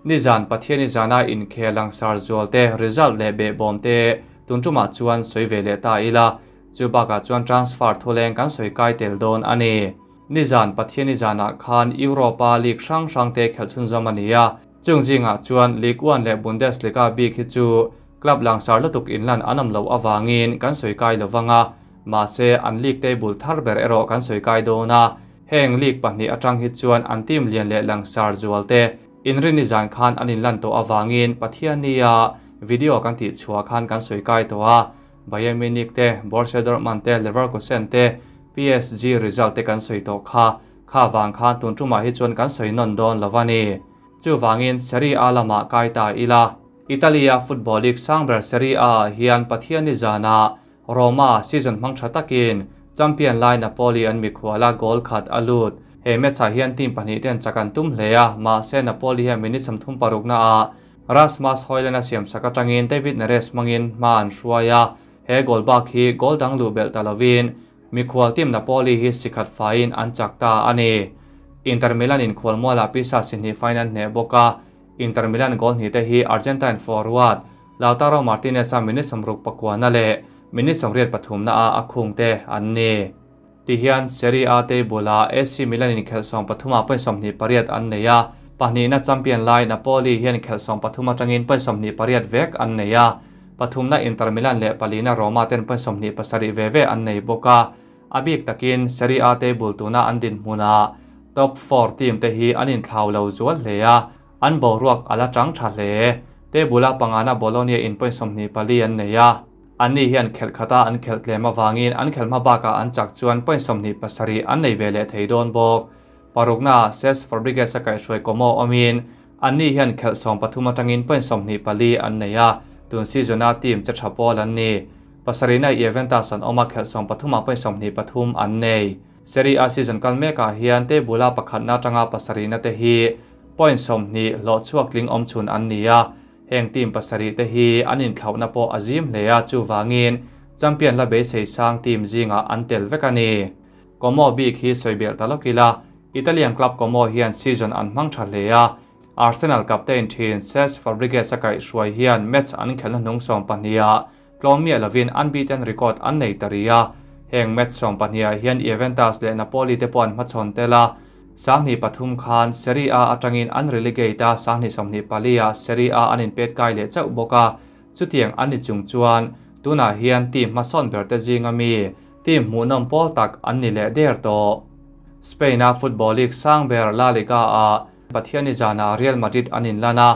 Nizan Pathiani zana inkhel langsar zual te result leh behbawm te tun tumah chuan sawi ve leh ta ila, chu bakah chuan transfer thuleng kan sawi kai tel dawn a ni. Nizan Pathiani zanah khan Europa League hrang hrang te khelh chhunzawm a ni a, chung zingah chuan Ligue 1 leh Bundesliga bik hi chu club langsar lutuk inlan an awm loh avangin kan sawi kai lo vang a, mahse an league table thar ber erawh kan sawi kai dawn a, heng league pahnih atang hi chuan an team lian leh langsar zual te inrinni zan khan an inlan tawh avangin Pathiannia video kan tih chhuah khan kan sawi kai tawh a, Bayern Munich te, Borussia Dortmund te, Leverkusen te, PSG result te kan sawi tawh kha, kha vang khan tun tumah hi chuan kan sawi nawn dawn lo a ni. Chuvangin Serie A lamah kai ta ila. Italy-a football league sang ber Serie A ah hian Pathianni zanah Roma season hmang tha takin champion lai Napoli an mikhuala goal khat a lut. He match-ah hian team pahnih ten chak an tum hle a, mahse Napoli hian minute 36 naah Rasmus Højlund a siamsak atangin David Neres hmangin hma an hruai a, he goal bak hi goal dang luh belh ta lovin mikhual team Napoli hi sikhat faiin an chak ta a ni. Inter Milan in khualmualah Pisa sihnih faiin an hneh bawk a, Inter Milan goal hnih te hi Argentine forward Lautaro Martinez-a minute 69 na leh minute 83 na a a khung te an ni. Tihian Serie A table-ah AC Milan in khelh 13 ah point 28 an nei a, pahnihna champion lai Napoli hian khelh 13 atangin point 28 vek an nei a, pathumna Inter Milan leh palina Roma ten point 27 ve ve an nei bawk a. A bik takin Serie A table tuna an dinhmunah top 4 team te hi an inthlau lo zual hle a, an boruak a la tang tha hle. Table-a pangana Bologna in point 24 an nei a, anni hian khelh khata an khelh tlem avangin an khelh hma bakah an chak chuan point 27 an nei ve leh thei dawn bawk. Parukna Cesc Fabregas a kaihhruai Como awmin anni hian khelh 13 atangin point 24 an nei a, tun season-a team che tha pawl an ni. Pasarihna Juventus an awm a, khelh 13 ah point 23 an nei. Serie A season kal mekah hian table-a pakhatna atanga pasarihna te hi point 20 hlawh chhuak tling awm chhun an ni a, heng team pasarih te hi an inthlauhna pawh a zim hle a, chuvangin champion la beisei sang team zingah an tel vek a ni. Como bik hi sawi belh ta lawk ila, Italian club Como hian season an hmang tha hle a, Arsenal captain thin Cesc Fabregas a kaihhruai hian match an khelhna hnung 12 ah tlawm miah lovin unbeaten record an nei ta ri a, heng match 12 ah hian Juventus leh Napoli te pawh an hmachhawn tel a, 23 khan Serie A atangin an relegate a, 24 ah Serie A an inpet kai leh chauh bawk a, chutiang an ni chung chuan tunah hian team hmasawn ber te zinga mi team hmuhnawm pawl tak an ni leh der tawh. Spain-a football league sang ber La Liga ah Pathianni zanah Real Madrid an inlan a,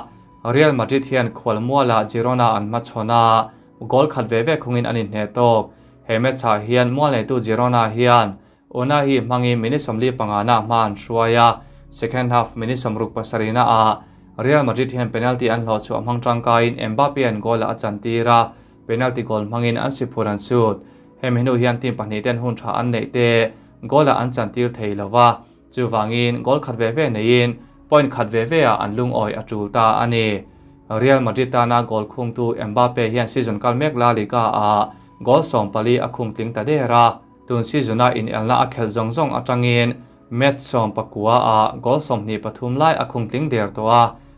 Real Madrid hian khualmualah Girona an hmachhawn a, goal khat ve ve khungin an inhneh tawk. He match-ah hian mual neitu Girona hian Unai hmangin minute 45 na hma an hruai a, second half minute 67 na ah Real Madrid hian penalty an hlawh chhuah hmang tangkaiin Mbappe an goal a chantir a, penalty goal hmangin an si phur an sut. Hemi hnu hian team pahnih ten hun tha an neih te goal a an chantir thei lova, chuvangin goal khat ve ve neiin point khat ve ve ah an lungawi a tul ta a ni. Real Madrid tana goal khungtu Mbappe hian season kal mek La Liga ah goal 14 a khung tling ta der a, tun season-a inelna a khelh zawng zawng atangin match 19 ah goal 23 lai a khung tling der tawh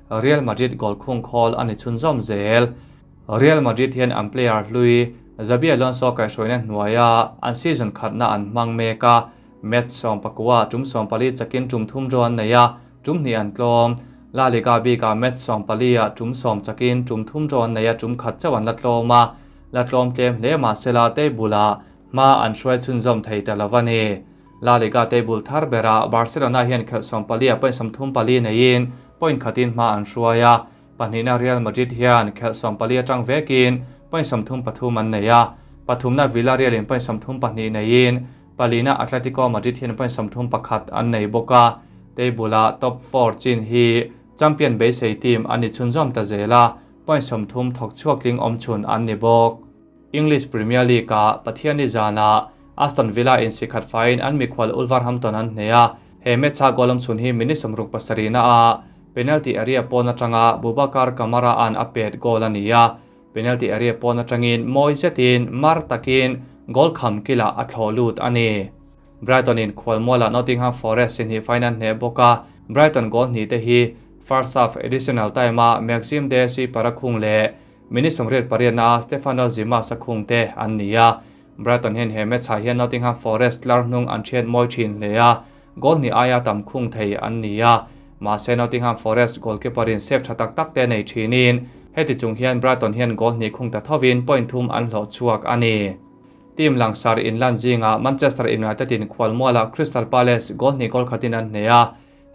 a, Real Madrid goal khung khawl a ni chhunzawm zel. Real Madrid hian an player hlui Xabi Alonso kaihhruaina hnuaia an season khatna an hmang mek a, match 19 tum 14 chakin tum thum draw an nei a, tum hnih an tlawm. La Liga bikah match 14 ah tum 10 chakin tum thum draw an nei a, tum khat chauh an la tlawm a, la tlawm tlem hle mahsela table-ah hma an hruai chhunzawm thei ta lo a ni. La Liga table thar berah Barcelona hian khelh 14 ah point 34 neiin point khatin hma an hruai a, pahnihna Real Madrid hian khelh 14 atang vekin point 33 an nei a, pathumna Villarreal in point 32 neiin palina Atletico Madrid hian point 31 an nei bawk a, table-ah top 4 chin hi champion beisei team an ni chhunzawm ta zel a, point 30 thawk chhuak tling awm chhun an ni bawk. English Premier League ah Pathianni zanah Aston Villa in sikhat faiin an mikhual Wolverhampton an hneh a, he match-a goal awm chhun hi minute 67 na ah penalty area pawn atanga Boubacar Kamara an a pet goal a ni a, penalty area pawn atangin mawi zetin mar takin goal kham kila a thlawh lut a ni. Brighton in khualmualah Nottingham Forest in hi faiin an hneh bawk a, Brighton goal hnih te hi First half additional time-a Maxime De Suyper-a khung leh minute 88 naa Stefano Zimas-a khung te an ni a. Brighton hian he match-ah hian Nottingham Forest tlar hnung an thiat mawi thin hle a, goal hnih aia tam khung thei an ni a. Mahse Nottingham Forest goalkeeper-in save tha tak tak te nei thinin heti chung hian Brighton hian goal hnih khung ta thovin point thum an hlawh chhuak a ni. Team langsar inlan zingah Manchester United-in khualmualah Crystal Palace goal hnih goal khatin an hneh a.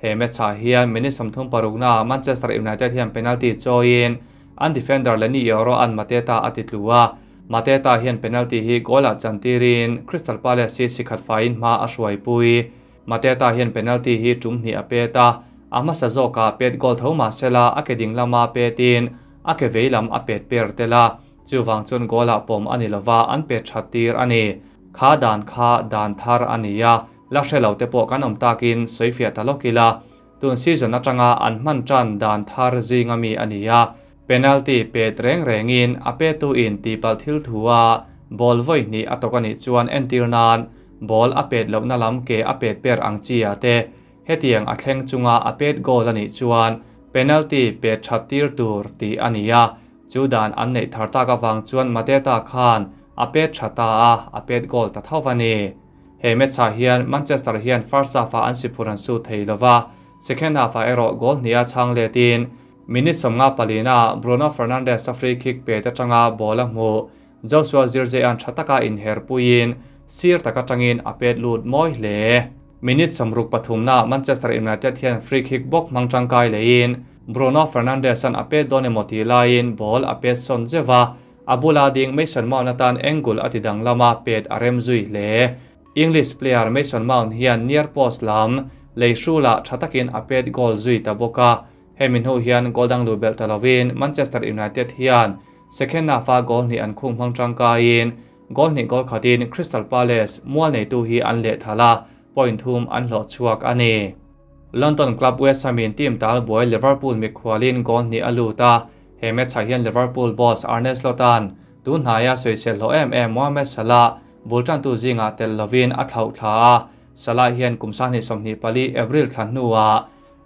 He match-ah hian minute 36 naah Manchester United hian penalty chawiin an defender Leny Yoro an Mateta a ti tlu a. Mateta hian penalty hi goal-ah chantirin Crystal Palace hi sikhat faiin hma a hruaipui. Mateta hian penalty hi tum hnih a pet a, a hmasa zawkah pet goal tho mah sela a ke ding lama petin a ke vei lam a pet per tel a, chuvang chuan goal-ah pawm a ni lova an pet that tir a ni. Kha dan kha dan thar a ni a, la hre lo te pawh kan awm takin sawi fiah ta lawk ila, tun season atanga an hman tan dan thar zinga mi a ni a, penalty pet reng rengin a petu in tihpalh thil thu a ball vawi hnih a tawk a nih chuan entir nan ball a pet lohna lam ke a pet per ang chi ah te hetiang a thleng chunga a pet goal a nih chuan penalty pet that tir tur tih a ni a, chu dan an neih thar tak avang chuan Mateta khan a pet tha ta a, a pet goal ta tho a ni. He match-ah hian Manchester hian first half-ah an si phur an su thei lo va, second half-ah erawh goal hniha chhang letin minute 54-ah Bruno Fernandes-a free kick pet atanga ball a hmuh. Joshua Zirkzee-a'n tha taka inher puiin sir tak atangin a pet lut mawi hle. Minute 63-naah Manchester United hian free kick bawk hmang tangkai leiin Bruno Fernandes-a'n a pet dawn emaw tih laiin ball a pet sawn zeuh va, a bula ding Mason Mount atan angle a ti danglam a, pet a rem zui hle. English player Mason Mount hian near post lam lei hrulah tha takin a pet goal zui ta bawk a. Hemi hnu hian goal dang luh belh ta lovin Manchester United hian second half-a goal hnih an khung hmang tangkaiin goal hnih goal khatin Crystal Palace mual neitu hi an lehthal a, point thum an hlawh chhuak a ni. London club West Ham-in team tal buai Liverpool mikhualin goal hnih a lut a, he match-ah hian Liverpool boss Arne Slot-a'n tun hnaia sawisel hlawh em em Mohamed Salah bul tantu zingah tel lovin a thlauh thla a, Salah hian kum 2024 April thla hnuah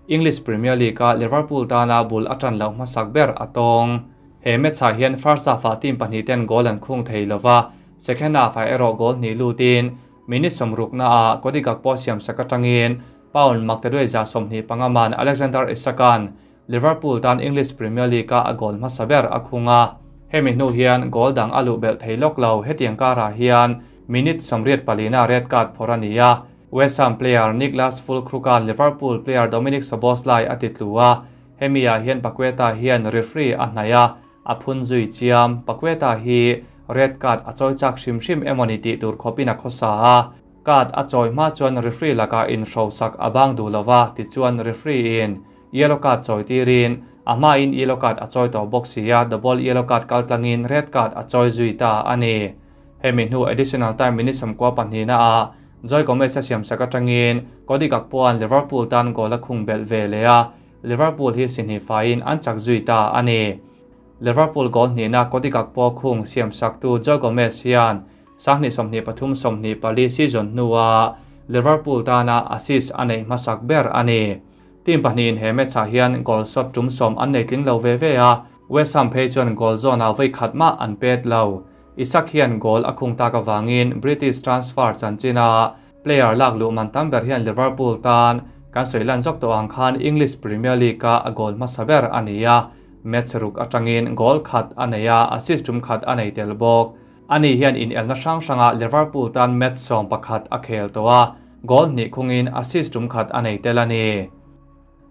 English Premier League-a Liverpool tana bul a tan loh hmasak ber a tawng. He match-ah hian first half-ah team pahnih ten goal an khung thei lova, second half-ah erawh goal hnih lutin minute 60-naah Cody Gakpo siam sak atangin pound maktaduai 25 man Alexander Isak-a'n Liverpool tan English Premier League-a a goal hmasa ber a khung a. Hemi hnu hian goal dang a luh belh thei lawk lo hetiang karah hian minute 84-na red card phawrh a ni a. West Ham player Niklas Füllkrug-a'n Liverpool player Dominic Szoboszlai a ti tlu a, hemi ah hian Paqueta hian referee a hnaih a, a phun zui chiam. Paqueta hi red card a chawi chak hrim hrim emawni tih tur khawpin a khawsa a, card a chawi hma chuan referee lakah inhrosak a bang duh lova tichuan referee in yellow card chawi tirin a hmain yellow card a chawi tawh bawk si a, double yellow card kaltlangin red card a chawi zui ta a ni. Hemi hnu additional time minute 92-naah Joe Gomez a siam sak atangin Cody Gakpo-a'n Liverpool tan goal a khung belh ve leh a, Liverpool hi si hnih faiin an chak zui ta a ni. Liverpool goal hnihna Cody Gakpo khung siam saktu Joe Gomez hian 2023-24 season hnuah Liverpool tana assist a neih hmasak ber a ni. Team pahnihin he match-ah hian goal shot tum sawm an nei tling lo ve ve a, West Ham phei chuan goal zone-ah vawi khat mah an pet lo. Isak hian goal a khung tak avangin British transfer chanchina player lak luh man tam ber hian Liverpool tan kan sawi lan zawk tawh ang khan English Premier League-a a goal hmasa ber a ni a, match ruk atangin goal khat a nei a, assist tum khat a nei tel bawk. Ani hian in elna hrang hranga Liverpool tan match 11 a khel tawh a, goal hnih khungin assist tum khat a nei tel a ni.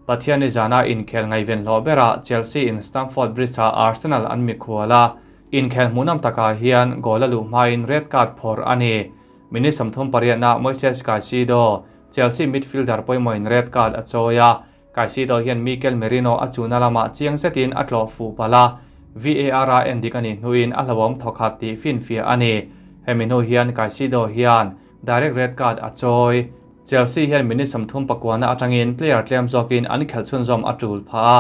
Pathian zana inkhel ngaiven hlawh berah Chelsea in Stamford Bridge-ah Arsenal an mikhual a, inkhel hmuhnawm takah hian goal a luh hmain red card phawrh a ni. Minute 38-na Moises Caicedo, Chelsea midfielder pawimawhin red card a chawi a, Caicedo hian Mikel Merino a chuna lamah chiang zetin a tlawh fuh palh a, VAR a endik a nih hnuin a hlauhawm thawkhat tih finfiah a ni. Hemi hnu hian Caicedo hian direct red card a chawi. Chelsea hian minute 39-na atangin player tlem zawkin an khelh chhunzawm a tul pha a,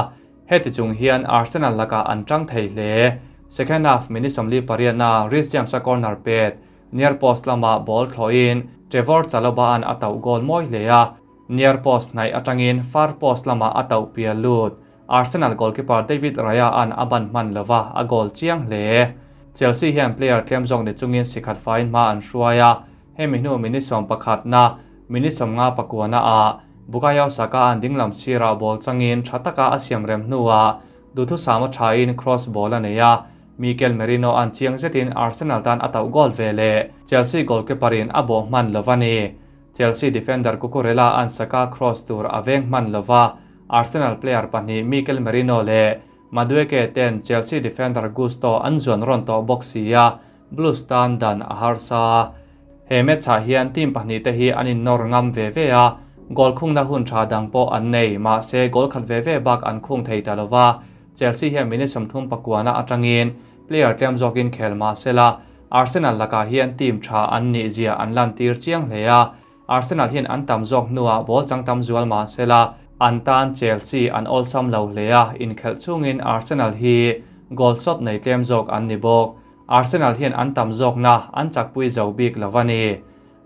heti chung hian Arsenal lakah an tang thei hle. Second half minute 48-na Reece James-a corner pet near post lama ball thlawhin Trevor Chalobah-a'n a tauh goal mawi hle a, near post hnaih atangin far post lama a tauh pial lut. Arsenal goalkeeper David Raya an a ban hman lova, a goal chiang hle. Chelsea hian player tlem zawk ni chungin sikhat faiin hma an hruai a, hemi hnu minute 11na, minute 59na ah Bukayo Saka an dinglam sirah ball changin tha taka a siam rem hnuah duhthusam a thain cross ball a nei a, Mikel Merino an chiang zetin Arsenal tan a tauh goal ve leh Chelsea goalkeeper in a bawh hman lova ni. Chelsea defender Cucurella an Saka cross tur a veng hman lova, Arsenal player pahnih Mikel Merino leh Madueke ten Chelsea defender Gusto an zuan rawn tawh bawk si a, Blues tan dan a harsa. He match ah hian team pahnih te hi an innawr ngam ve ve a, goal khungna hun tha dang pawh an nei, mahse goal khat ve ve bak an khung thei ta lova. Chelsea hian minute 39 na atangin player tlem zawkin khel mahsela Arsenal lakah hian team tha an nih zia an lantir chiang hle a, Arsenal hian an tam zawk hnuah ball chang tam zual mahsela an tan Chelsea an awlsam lo hle a, inkhelh chungin Arsenal hi goal shot nei tlem zawk an ni bawk. Arsenal hian an tam zawkna an chakpui zo bik lo a ni.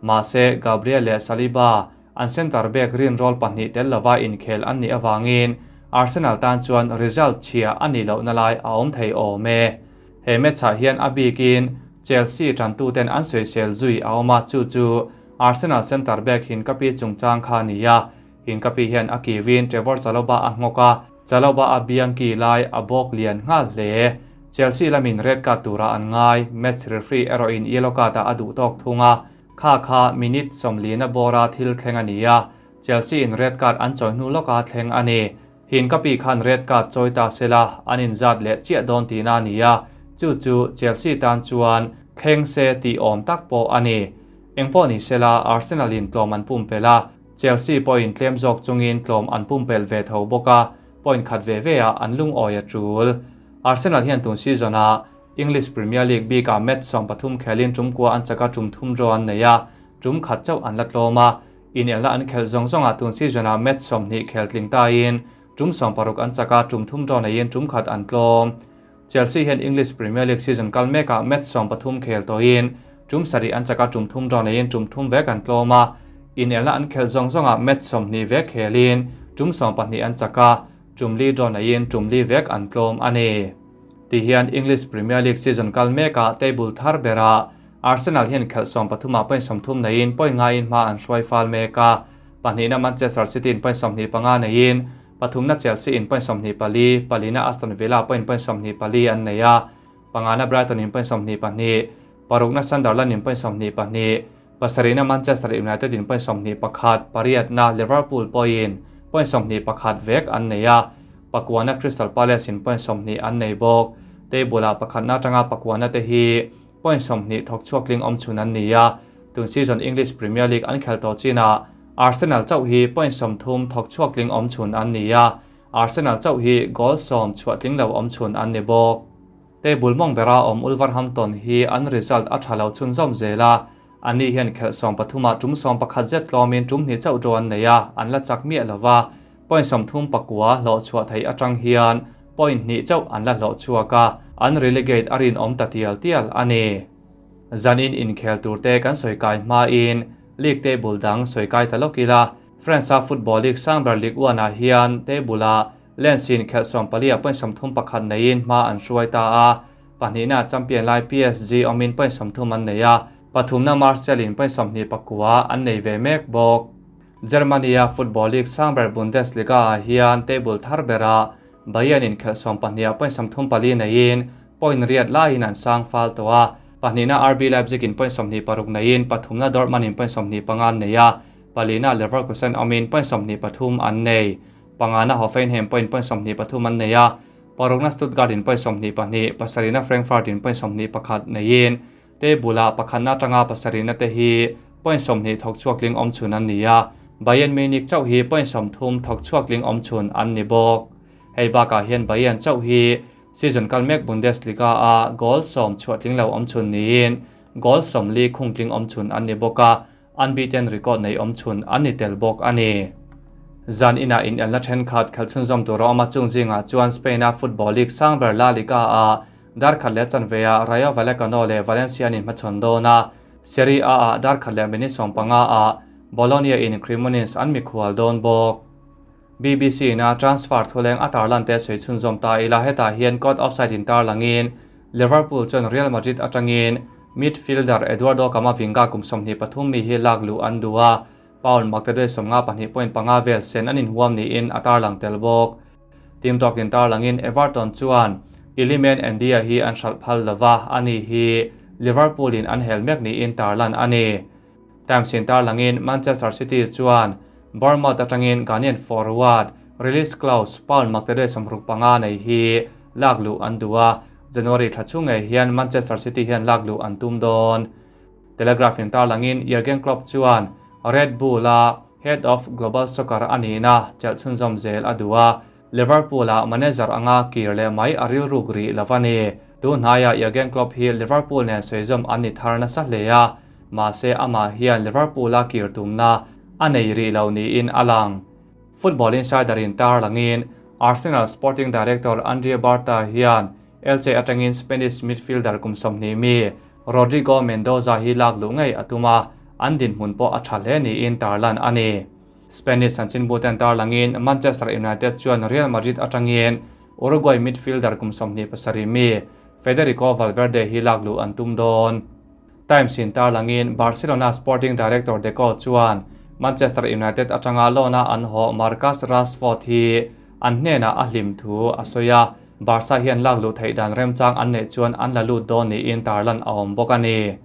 Mahse Gabriel leh Saliba an centre back rin roll pahnih tel lova inkhel an nih awangin Arsenal tan chuan result chhia a nih lohna lai a awm thei awm e. He match ah hian a bikin Chelsea tantu ten an sawisel zui a awm a, chu chu Arsenal centre back Hincapi chungchang kha ni a. Hincapi hian a kiwin Trevor Chalobah a nghawk a, Chalobah a biangki lai a bawk lian nghal hle. Chelsea lamin red card tura an ngai, match referee erawhin yellow card a a duh tawk thung a, kha kha minute 40 na bawra thil thleng a ni a, Chelsea in red card an chawi hnu lawka thleng a ni. Hincapi khan red card chawi ta sela an inzat leh chiah dawn tihna a ni a, chu chu Chelsea tan chuan thleng se tih awm tak pawh a ni. Engpawh ni sela Arsenal in tlawm an pumpelh a, Chelsea pawhin tlem zawk chungin tlawm an pumpelh ve tho bawk a, point khat ve ve ah an lungawi a tul. Arsenal hian tun season ah English Premier League bikah match 13 khelin tum kua an chaka tum thum draw an nei a, tum khat chauh an la tlawm a, inelna an khelh zawng zawngah tun season ah match 20 khel tling tain tum 60 an chaka tum thum draw neiin tum khat an tlawm. Chelsea hian English Premier League season kal mekah match 13 khel tawhin tum sarih an chaka tum thum draw neiin tum thum vek an tlawm a, inelna an khelh zawng zawngah match 20 vek khelin tum 12 an chaka tum li draw neiin tum li vek an tlawm a ni. Ti hian English Premier League season kal mekah table thar bera Arsenal hian khelh 13 ah point 30 neiin point nga in hma an hruai fal meka, pahnihna Manchester City in point 25 neiin pathumna Chelsea in point 24, palina Aston Villa point point 24 an nei a, pangana Brighton in point 22, parukna Sunderland in point 22, pasarihna Manchester United in point 21, pariatna Liverpool point point 21 vek an nei a, pakuana Crystal Palace in point 20 an nei bawk. Table ah pakhatna atanga pakuana te hi point 20 thawk chhuak tling awm chhun an ni a, tun season English Premier League an khel tawh chinah Arsenal chauh hi point 30 thawk chhuak tling awm chhun an ni a, Arsenal chauh hi goal 10 chhuah tling lo awm chhun an ni bawk. Table mawng bera awm Wolverhampton hi an result a tha lo chhun zawm zela, ani hian khelh 13 ah tum 11 zet tlawmin tum hnih chauh draw an nei a, an la chak miah lova, point 39 hlawh chhuah thei atang hian point hnih chauh an la hlawh chhuak a, an relegate a rin awm ta tial tial a ni. Zanin inkhel turte kan sawi kai hma in league table dang sawi kai ta lawk ila, France a Football League Sangber League 1 ah hian table ah Lens in khelh 14 ah point 31 neiin hma an hruai ta a, pahnihna champion lai PSG awmin point 30 an nei a, pathumna Marseille in point 29 an nei ve mek bawk. Germany a Football League Sangber Bundesliga ah hian table thar bera Bayern in khelh 12 ah point 34 neiin point riat laiin an sang fal to a, pahnihna RB Leipzig in point 26 neiin pathumna Dortmund in point 25 an nei a, palina Leverkusen awmin point 23 an nei. Pangana Hoffenheim point point 23 an nei a, parukna Stuttgart in point 22, pasarihna Frankfurt in point 21 neiin table ah pakhatna atanga pasarihna te hi point 20 thawk chhuak tling awm chhun an ni a, Bayern Munich chauh hi point 30 thawk chhuak tling awm chhun an ni bawk. Hei bakah hian Bayern chauh hi season kal mek Bundesliga a goal 10 chhuah tling lo awm chhun niin goal 40 khung tling awm chhun an ni bawk a, unbeaten record nei awm chhun an ni tel bawk a ni. Zan ina in elna thenkhat khelh chhunzawm tur a awm a, chung zingah chuan Spain a Football League Sangber La Liga a darkhat leh chanve a Rayo Vallecano leh Valencia in hmachhawn dawn a, Serie A ah darkhat leh minute 15 ah Bologna in Cremonese an mikhual dawn bawk. BBC ina transfer thuleng a tarlan te sawi chhunzawm ta ila hetah hian caught offside in tarlangin Liverpool chuan Real Madrid atangin midfielder Eduardo Camavinga kum 23 mi hi lak luh an duh a, pound maktaduai 52.5 vel sen an inhuam niin a tarlang tel bawk. Team talk in tarlangin Everton chuan Iliman Ndiaye hi an hralh phal lova, ani hi Liverpool in an hel mek niin tarlan a ni. Times in tarlangin Manchester City chuan Bournemouth atangin Ghanaian forward release clause pound maktaduai 65 nei hi lak luh an duh a, January thla chhung ngei hian Manchester City hian lak luh an tum dawn. Telegraph in tarlangin Jurgen Klopp chuan Red Bull a Head of Global Soccer a nihna chelh chhunzawm zel a duh a, Liverpool ah manager anga kir leh mai a rilruk rih lo a ni. Tun hnaiah Jurgen Klopp hi Liverpool nen sawi-zawm an ni thar nasa hle a, mahse amah hian Liverpool a kir tumna a nei rih lo niin a lang. Football Insider in tarlangin Arsenal Sporting Director Andrea Berta hian Elche atangin Spanish midfielder kum 20 mi Rodrigo Mendoza hi lak luh ngei a tum a, an dinhmun pawh a tha hle niin tarlan a ni. Spanish chanchinbu ten tarlangin Manchester United chuan Real Madrid atangin Uruguay midfielder kum 27 mi Federico Valverde hi lak luh an tum dawn. Times in tarlangin Barcelona Sporting Director Deco chuan Manchester United atanga loan-a an haw Marcus Rashford hi an hnenah a hlim thu a sawi a, Barca hian lak luh theih dan remchang an neih chuan an la lut dawn niin tarlan a awm bawk a ni.